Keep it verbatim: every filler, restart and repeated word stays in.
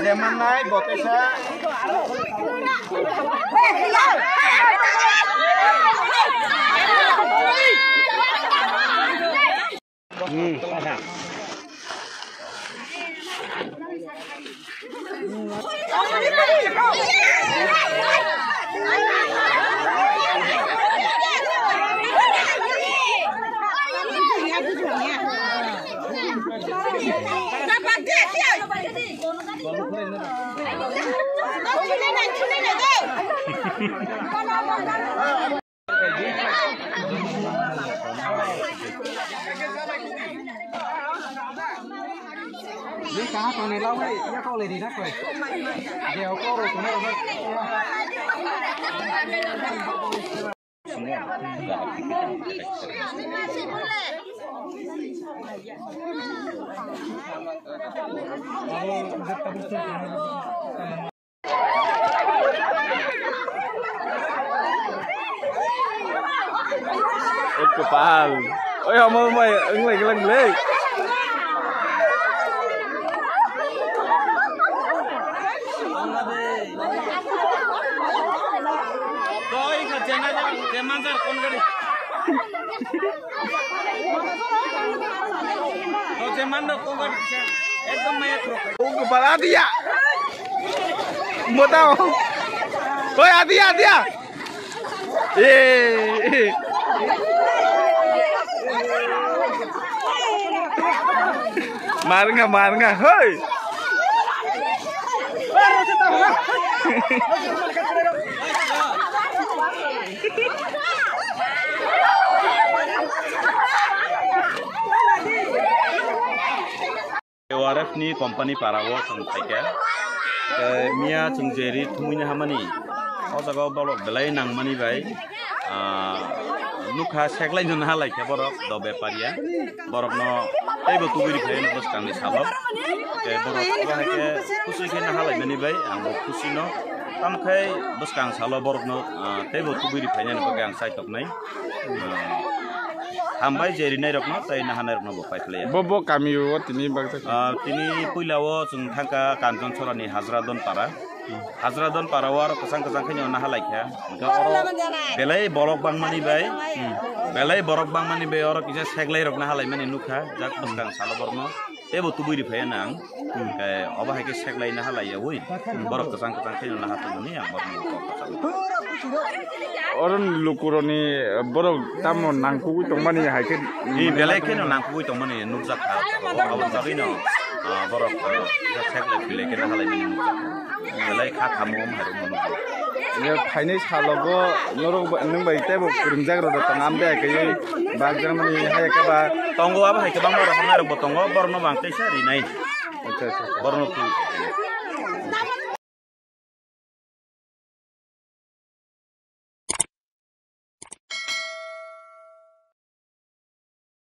Jemanai botesa. Hmm, kasa. Oi, kwpal. Oi, omo bai, wng lai, wng lai. Doi ka jena ja, jeman jar kon gari. To jeman no kon gari, ekdom maya throk. Oi, kwpal, adia. Motao. Oi, adia, adia. Eh, eh. Marnga, marnga, hoi. K R F ni company para o chwng phaikha. Eh, miya chwng je ri thumui na hamani, o jaga o borok belai nangmani bai, ah, nukha seklai no naha laikha borok do bepariya. Borok no teibo tubui ri phai bwskang ni salo. Tei borok bo hai khe kusi khe naha laimani bai ang bo kusi no. Tamo khai bwskang salo borok no, ah, teibo tubui ri phainani bagwi ang chai toknai. Ah, hambai je rinai rokno tei nahanai rokno bo pai phlaiya. Bo, bo kami o tini bagsa. Ah, tini puila o chwng thangkha Kanchonchora ni Hajra Don para. Hajra Don para o aro kwchang kwchang khe naha laikha. Hwnkhe oro belai borok bangmani bai, belai borok bangmani bai oro kisa seklai rok naha laimani nukha. Jak bwskang salo borokno. Teibo tubui ri phaiya nang. Hwnkhe obo hai khe seklai naha laiya ui. Borok kwchang kwchang khe naha tongmani ang borokno kok kwchang. Oro lukurokni borok tamo nangkukgwi tongmani hai khe. Ni belai kheno nangkukgwi tongmani nukjak kha. Abo bagwino, ah, borok, ah, seklai philai khe naha laimani nukjak kha. Belai kha khamu wng hai rwngmano. Ye phainai salogo norok ba, nwng bai teibo kwrwngjak rok tong amde kaiwi bakjakmani hai khe ba. Tongo abo hai kwbangma rok hamnai rokbo tongo, borokno bo ang teisa rinai. Acha, acha, acha. Borokno twi.